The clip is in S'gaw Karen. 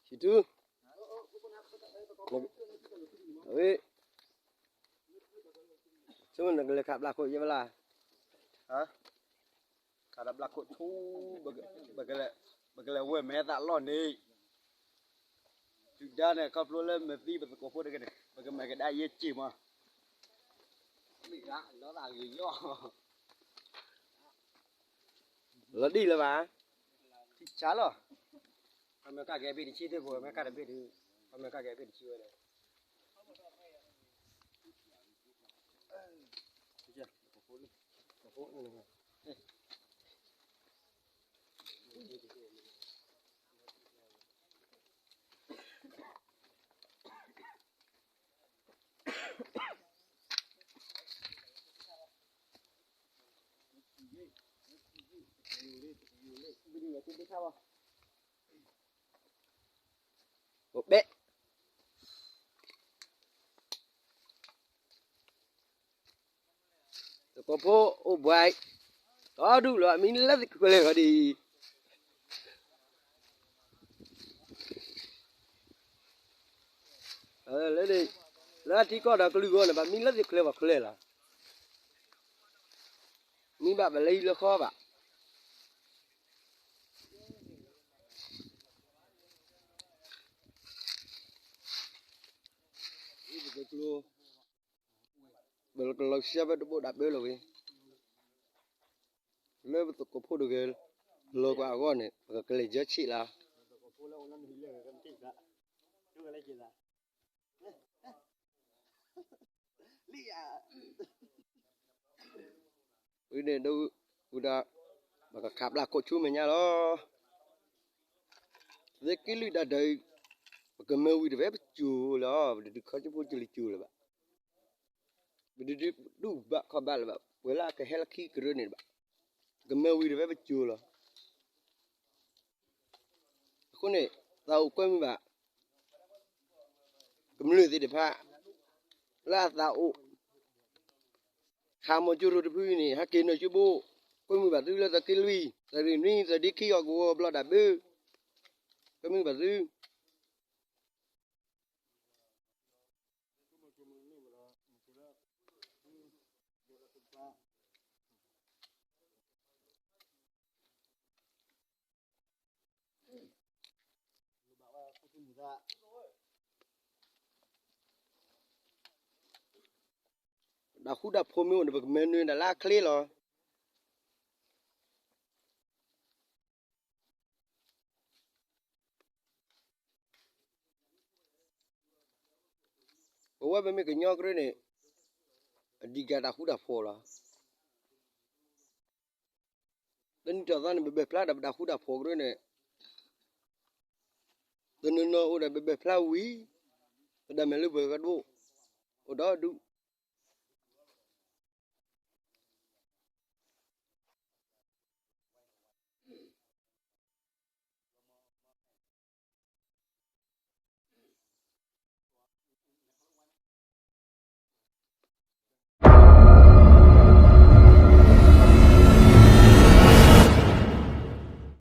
ဆံးထူ, ဝ့ၢ်, ဆိမိၣ်နကလဲၤခးဘျါခိၣ်ယဲဘၣ်လၢ်, ခးတဘျါခိၣ်ထူ, ပကလဲၤဝဲမဲာ်သၣ်လီၢ်န့ၣ်, တုၤဒါန့ၣ် ခီဖျိလၢမ့ၢ်သံပသကိးဖိတဂၤန့ၣ် ပကမၤကဒါယဲက့ၤမး, လီၤဒ်လၢၤဘၣ်, ထံဆါလီၤ, ပမ့ၢ်ကကဲဘ့ၣ်တဆံသ့ၣ်ဖိ မ့ၢ်ကတဘ့ၣ်ဒုး, ပမ့ၢ်ကကဲဘ့ၣ်တဆံဝဲဒၣ် အိၣ်ဘဲ, သကိးဖိအိၣ်ဘှံး, ဒီဒူၣ်လီၤ မံလၢသ့ၣ်ချၢလၢာ်ဂီၤဒ်အံၤ, လၢအထံကီၢ်ဒီးကလုာ်ဂီၢ်န့ၣ် ဘၣ်မံလၢသ့ၣ်ချၢပှၤချၢလီၤ, မံဘၣ်ပလၢဟံၣ်လၢဃီဘၣ် ပကလီၤ, ပကလီၤဆှၢဖဲတဘိးဒၣ်ဘၢလီၤဝဲ, လၢပသကိးဖိတဂၤလီၤကွၢ်အဂီၢ်န့ၣ် ပကကလဲၤယၢဆံးလီၤ. ဝံၤန့ၣ်ဒ်ဝံၤဒီး ပကခးပျၢ်ခိၣ်ဆူမဲာ်ညါလီၤ. သုးက့လွံၢ်ဒၣ်ဒၢး, ပကမၢဝံၤတဖဲပစိၤလီၤ, ပတဒုးခီကၠိဖိကၠိလံကၠိလၢၤဘၣ်. ပတဒုးဒူၣ်ဘၣ်ခီၣ်ဘၣ်လၢၤဘၣ်, ပှဲၤလၢအကဟဲလၢခံကရၢန့ၣ်ဘၣ်. ပကမၢဝံၤတဖဲပစိၤလီၤ. အဃိန့ၣ် သးအိၣ်ကွဲမုာ်ဘၣ် ကမျၢၢ်သ့ၣ်တဖၣ် လၢအသးအိၣ် ခးမီၤကၠိရိၤတဖုအံၤန့ၣ် ဟဲက့ၤနုာ်ကၠိဘိ, ကွဲမုာ်ဘၣ်သုလၢသုးက့လွံၢ်, သုးရ့ၣ်နွံ, သုးဒ့ခံအီၤကဝီၤဘျီဒၣ်ဘၢ, ကွဲမုာ်ဘၣ်သု. ဒၣ်ဃူဒၣ်ဖိးမ့ၢ်အိၣ်န့ၣ် ပကမၢနုာ်ဒၣ်လၢအချ့လီၤ. ပဝဲပမ့ၢ်ကညီကရၢန့ၣ် အဒံၣ်ကတၢၢ်ဃူတၢ်ဖိးလီၤ. တနံၣ်ထီၣ်သီန့ၣ် ပဘၢၣ်ဖျါဒီးပတၢ်ဃူတၢ်ဖိးကရၢန့ၣ်, တနီၤနီၤအိၣ်ဒီးပဘၢၣ်ဖျါဝံၤ, ပတၢ်မဲာ်လၢပှဲၤကဒိၣ်, အိၣ်ဒီးဒူၣ်,